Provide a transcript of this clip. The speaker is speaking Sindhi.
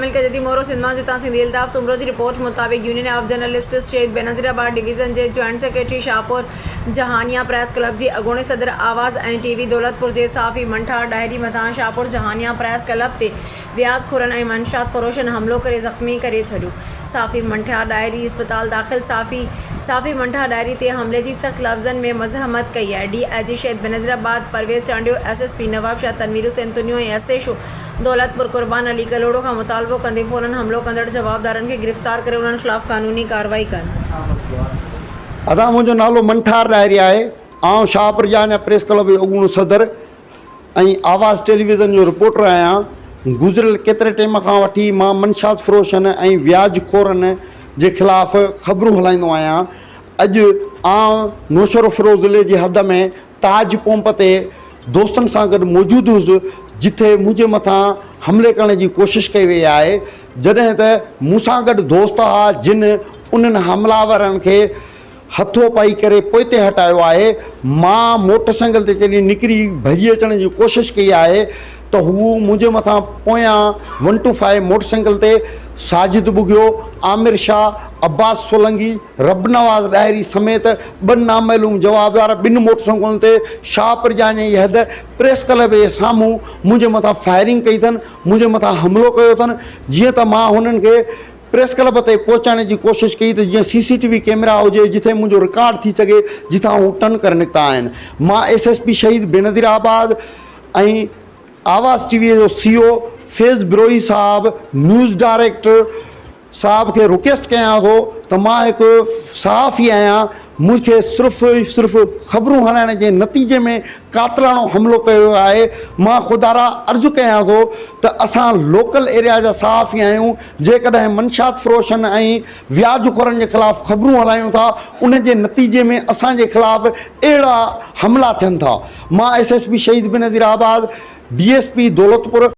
شامل ڪجي ٿي. مورو سنڌ مان جتان سنڌي الطاف سومرو جي رپورٽ مطابق يونين آف جرنلسٽس شهيد بينظيرآباد ڊويزن جي joint secretary Shahpur Jahanian press club جي اڳوڻي صدر آواز ۽ ٽي وي دولتپور جي صحافي منٺار ڏاهري مٿان شاهپور جهانيان پريس ڪلب تي وياج خورن ۽ منشيات فروشن حملو ڪري زخمي ڪري ڇڏيو صحافي منٺار ڏاهري اسپتال داخل صحافي صحافي منٺار ڏاهري تي حملي جي سخت لفظن ۾ مذمت ڪئي آهي D I G Shaheed Benazirabad Parvez Chandio S S P Nawabshah Tanveer Hussain Tunio ۽ S H O Daulatpur Qurban Ali Kalhoro کان مطالبو ڪندي فورن حملو ڪندڙ جوابدارن کي گرفتار ڪري انهن خلاف قانوني ڪارروائي ڪن. ادا منهنجو نالو منٺار ڏاهري آهي آئون شاهه پرجانيا پريس ڪلب جو اڳوڻو صدر ۽ آواز ٽيليويزن جو رپورٽر آهيان گذريل ڪيتري ٽيم کان وٺي مان منشيات فروشن ۽ وياج خورن جي خلاف خبرون هلائيندو آهيان اڄ آئون نوشهروفيروز ضلعي جي حد ۾ تاج پمپ تي دوستن سان گڏ موجود هيس جتي منهنجي مٿان حملي ڪرڻ جي ڪوشش ڪئي وئي آهي جڏهن ته مون سان گڏ دوست هئا جن انهن حمله آورن کي هٿو پائي ڪري پوئتي هٽايو آهي مان موٽر سائيڪل تي چڙهي نڪري ڀڄي اچڻ جي ڪوشش ڪئي آهي ته هو منهنجي مٿان پويان one two five motorcycle تي ساجد ٻگهيو، عامر شاهه، عباس سولنگي، ربنواز ڏاهري سميت ٻن نامعلوم جوابدار ٻن موٽر سائيڪلن تي شاهه پرجاني جي حد پريس ڪلب جي سامهون منهنجي مٿان فائرنگ ڪئي اٿن منهنجي مٿان حملو ڪيو اٿن جيئن ته مان هنن کي پريس ڪلب تي پهچائڻ جي ڪوشش ڪئي ته جيئن سي سي ٽي وي ڪيمرا هجي جتي منهنجو رڪارڊ ٿي سگهي جتان هو ٽن ڪري نڪتا آهن مان S S P Shaheed Benazirabad ۽ Awaz T V جو سي او فيض بروهي صاحب نيوز ڊائريڪٽر صاحب کي رڪويسٽ ڪيان ٿو ته مان هڪ صحافي آهيان مون کي صرف صرف خبرون هلائڻ جي نتيجي ۾ قاتلاڻو حملو ڪيو ويو آهي مان خدارا عرض ڪيان ٿو ته اسان لوڪل ايريا جا صحافي آهيون جيڪڏهن منشيات فروشن ۽ وياج خورن جي خلاف خبرون هلايون ٿا ان جي نتيجي ۾ اسان جي خلاف اهڙا حملا ٿين ٿا مان S S P Shaheed Benazirabad D S P Daulatpur.